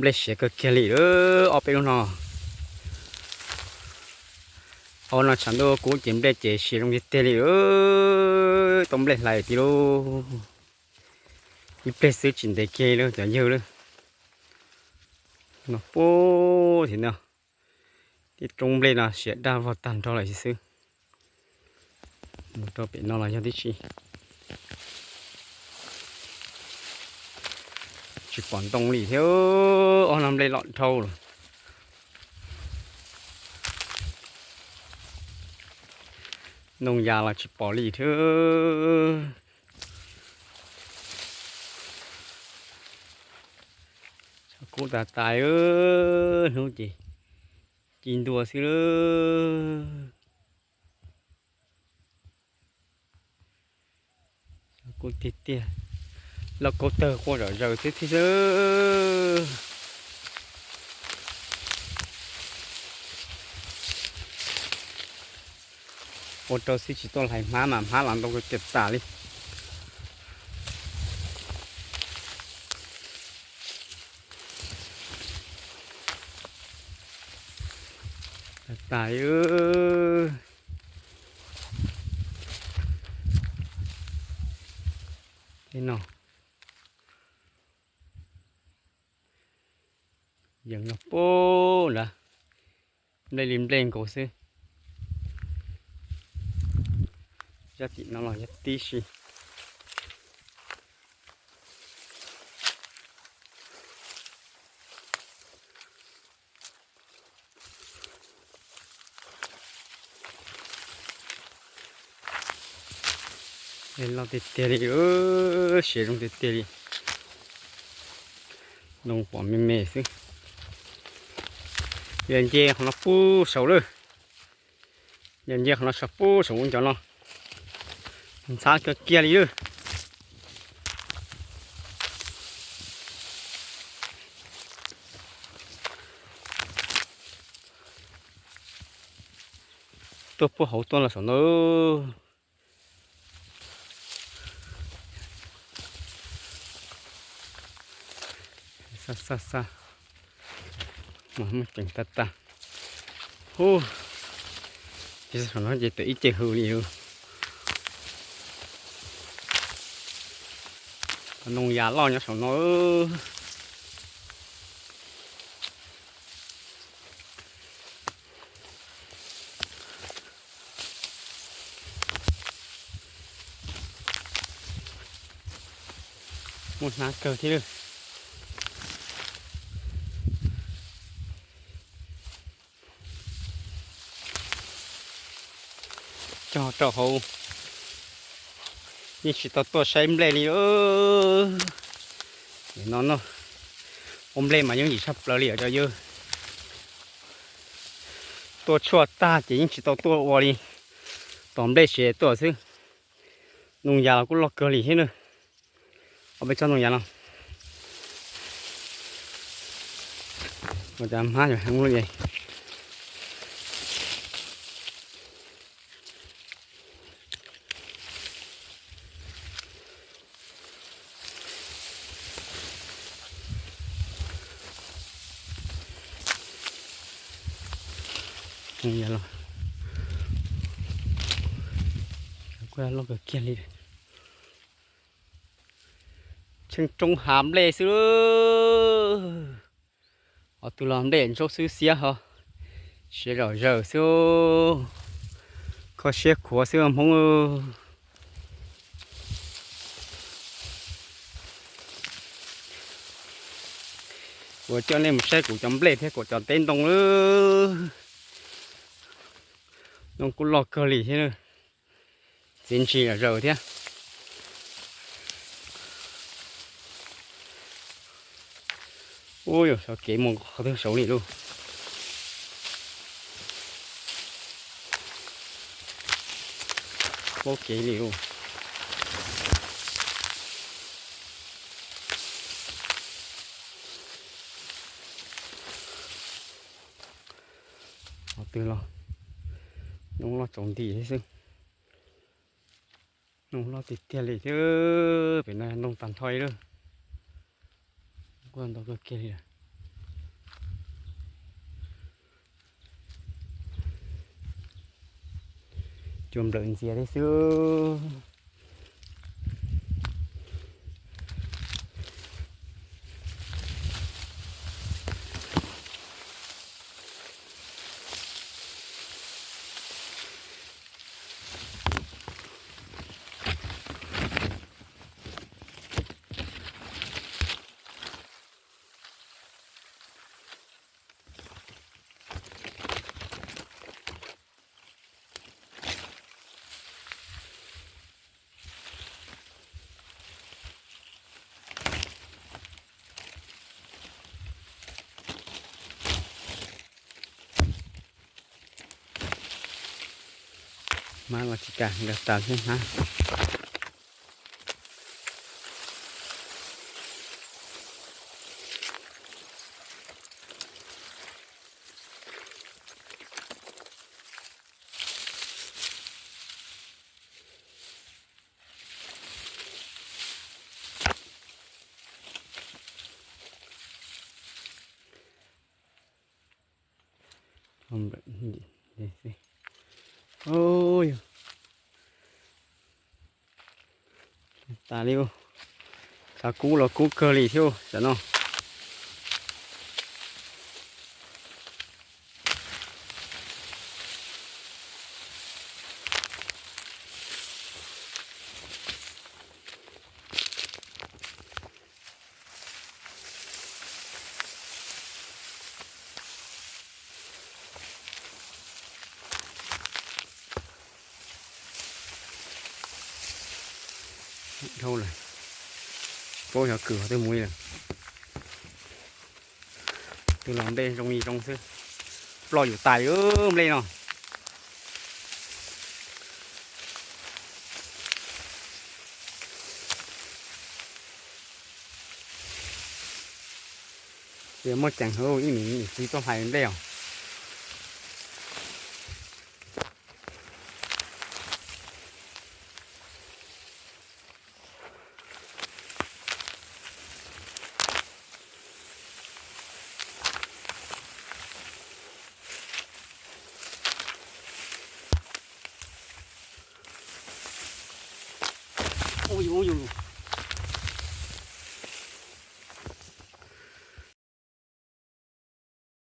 nplej siav kawg kiag li lawm ob peb lub no. Ob no tshav ntuj kub ces nplej ces siav zoo tiag tiag li lawm, tau nplej hlais tiag lauj. Ib pliag xwb tsis ntev kiag li cov yawg lawm. No puag tim no, tej roob nplej no siav daj vog tag nrho lawm xwb. Mus rau pem no los yog tib si. Tsis pom ntoo li thiab, ob no nplej loj dhau lawm. Ntoo yas los tsis pom li thiab. Tshav kub tas tas, hnub ces ci ntua xwb lawm. Kub tiag tiag, lauj kaub tawg quaj zom zaws xwb thiab xwb. Ua rau xib tsis tuaj hlais hmab mas hmab los ntau kawg tas li. Tas tas, tej no yees los puag nrad, nplej li nplej nkaus xwb. Zaj tim no los yog tib si. Loj tiag tiag li, siav zoo tiag tiag li. Ntoo pom me me xwb. Yog nce qhov no puag saud lawm. Yog nce qhov no saum puag saum ub ncov no, ntxhab kawg kiag li lawm. Tuaj puag hauv tuaj los saum no. Xa xa xa, mas muaj ceem tag tag. Hu, ces saum no ces tawm ib ce hws li. Ntoo yas loj nyob saum no. Muaj hnab kawg thiab lawm. Cog rau hauv, yeej tsis tau tuaj saib nplej li. No no, ua nplej mas yooj yim tshaj plaws li os cov yawg. Tuaj tshuaj tag ces yeej tsis tau tuaj ua li, tos nplej siav tuaj xwb. Ntoo yas los kuj loj kawg li thiab na. Ob peb tsob ntoo yas no, ua cas hmab heev li. Kuj loj kawg kiag li. Tsheej roob hav nplej xwb. Qhov twg los nplej ntsaub xwb xiab ho, siav zom zaws xwb. Kho siab khuav xwb Hmoob. Kuv coj nej mus saib kuv cov nplej thiab kuv cov teb ntoo lawm. Ntoo kuj loj kawg li thiab, txiv ntsis zom zaws thiab. Ub, yog sawv kev mus qhov twg saud li lauj. Paub kev li lauj. Qhov twg los ntoo loj tsaus nti thiab xwb. Ntoo loj tiag tiag li thiab, pem no ntoo tag nrho li lawm. Kuj ntau kawg kiag li lawm. Cua nplawm ntxias thiab xwb. Hmab los tsis kam, nkag tas thiab hmab. Tas li, xav kub los kub kawg li thiab tam no. Dhau lawm, tsis paub xyov kwm qhov twg mus li lawm. Twb los nplej zoo li zoo xwb, ploj yuav tas nplej no. Ces muaj ceem ib niam txiv tuaj hlais nplej os. Ub yus, ub yus,